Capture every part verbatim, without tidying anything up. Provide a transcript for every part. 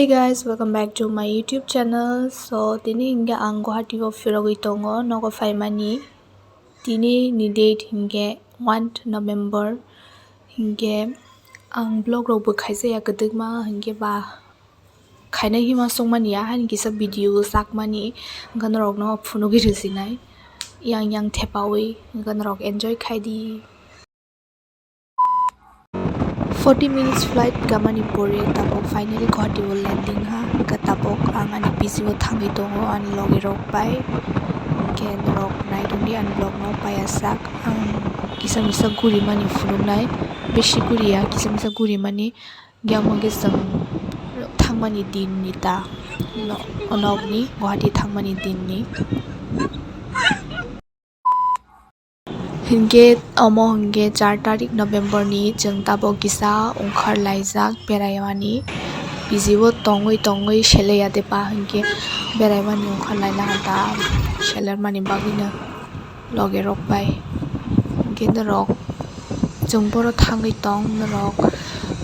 Guys, welcome back to my YouTube channel. So, tini hingke ang Guwahati o phirogwi tongo, nogo phaimani. Tini ni date hingke one November. Hingke ang vlog rok bo khaijaya kwdwkma, hingke ba khaina hima songmani ya, hani kisa video sakmani, hingke norok no phunugwi rwsinai. Yang yang thepawi, hingke norok enjoy khai di. Forty minutes flight kamani pore tabok finally Guwahati o landing ha. Hingke tabok ang ani P G o thangwi tongo ani logi rok bai. Hingke norok naitongdi ani vlog no paiya sak. Ang kisa misa guri mani phunuknai. Besi guriya, kisa misa guri mani. Hingke amo hingke chwng thangmani din ni ta. No, onokni Guwahati thangmani din ni. Hingke omo hingke char tarik November ni chwng tabok kisa ongkhar laijak beraimani. P G o tongwi tongwi seleya de ba hingke beraimani ongkhar laina hanta selermani bagwino loge rok bai. Hingke norok chwng boro thangwi tong norok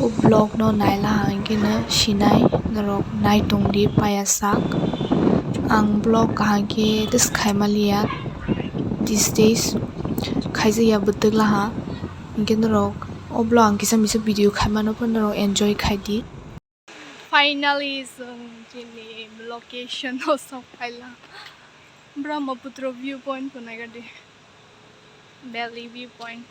o vlog no naila hingke no sinai norok naitongdi paiya sak. Ang vlog kaham khe tei swkang maliya. These days khaijaya bwtwk laha. Hingke norok o vlog ang kisa misa video khaimano pho norok enjoy khai di. Finally, chwng chini location o sok phaila. Brahmaputra view point pho naiga di. Valley view point.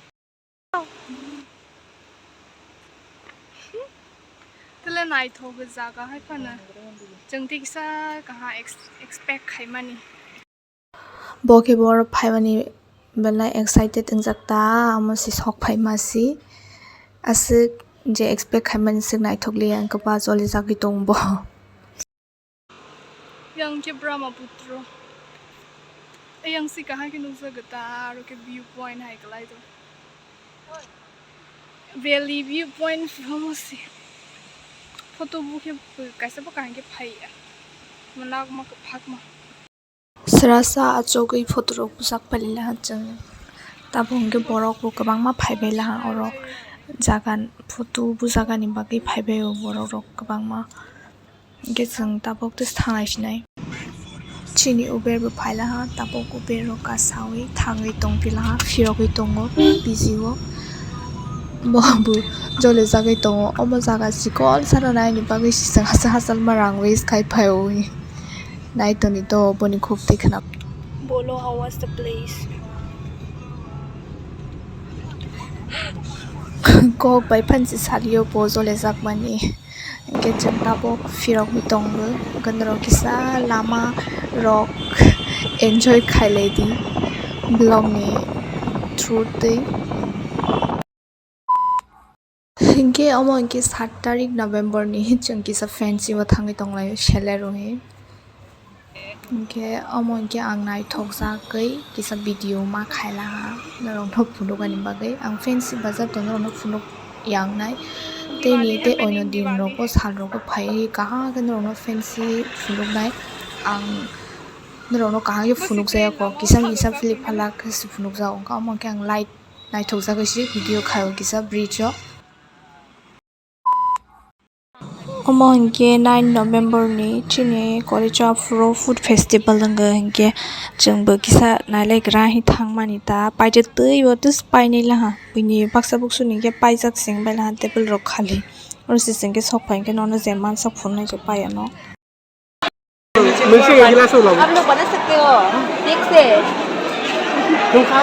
Tele naithok jaga hai phano. Chwng tei kisa kaha ex-, expect khaimani. Bo khe borok phaimani belai excited wngjak ta, amo se sok phaima se. Aswk je expect khaimani swk naithok liya, wngkha ba jolijagwi tongo bo. Yang khe Brahmaputra. Yang si kaham khe nukjagwi ta, aro khe view point hai kwlai do. Valley view point from si. Photo bo khe kaisa bo kaham khe phaiya. Manakma kwphakma. Srasa achugwi photo rok bwsak pailai laha chwng. Tabuk hwnkhe borok bo kwbangma phaibai laha oro jaga photo bujagani bagwi phaibai o borok rok kwbangma. Hwnkhe chwng tabuk tei thanglai sinai. Chini Uber bo phai laha, tabuk Uber rok kasawi thangwi tongphi laha, phiyogwi tongo P G o. Bo bo jolijagwi tongo, omo jaga chikon sana naini bagwi se chwng hachal hachal ma rang waste khai phaiwi. Nai toni to boni khuk twi khna. Bolo, how was the place? Kok bai phan se salio bo jole jak mani. Hingke chwng tabuk phirogwi tongo. Hingke norok kisa lama rok enjoy khailai di vlog ni through twi. Hingke omo hingke saat tarik November ni chwng kisa fancy o thangwi tonglaio seller rwui. Hingke omo hingke ang naithok jagwi kisa video ma khaila ha norokno phunukani bagwi. Ang fancy bazar to norokno phunuk yangnai. Tei ni tei oino din rogo sal rogo phaiwi kaham khe norokno fancy phunuknai. Ang norokno kaham khe phunukjaya kok kisa kisa philip phalak khe se phunukjago. Wngkha omo hingke ang light naithokjagwi se video khaio kisa bridge o. Omo hingke nine November ni chini Koricha Afro Food Festival wngkha hingke chwngbo kisa nailaigra hing thangmani ta paide twi o tus painai laha bini baksa buksu ni hingke paijak seng bai laha table rok khali oro se hingke sok phai hingke nono je mansak phunuknai je pai ano. आप लोग बना सकते हो, ठीक से। ठीक से।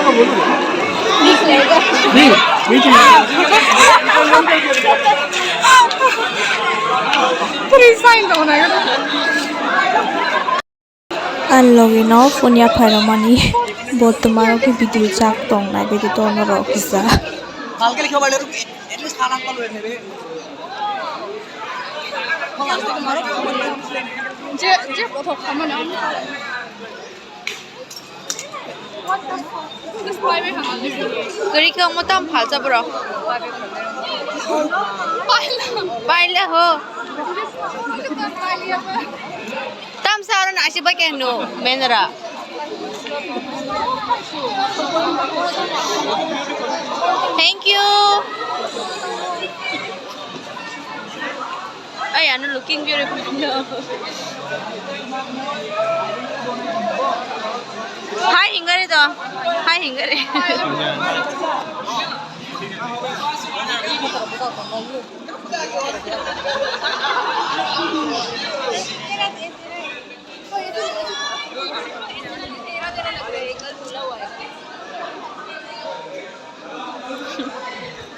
Ani logi no phone ya phairokmani bo twma rok khe video chak tong nai bidi to norok kisa. Kwrwi khe omo tamo phalsa borok. Paila ho. Tamsa aro naisik bai khe hino menra. Thank you. Ano looking beautiful. Hi, hingari to. Hi, hingari.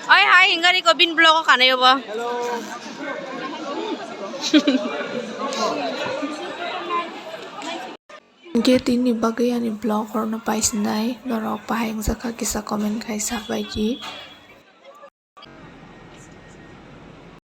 Oi, hi, hingari ko bin vlog o kanai obo. Hingke tini bagwi ani vlog horno paisinai, norok bahai wngjakha kisa comment khai sabaidi.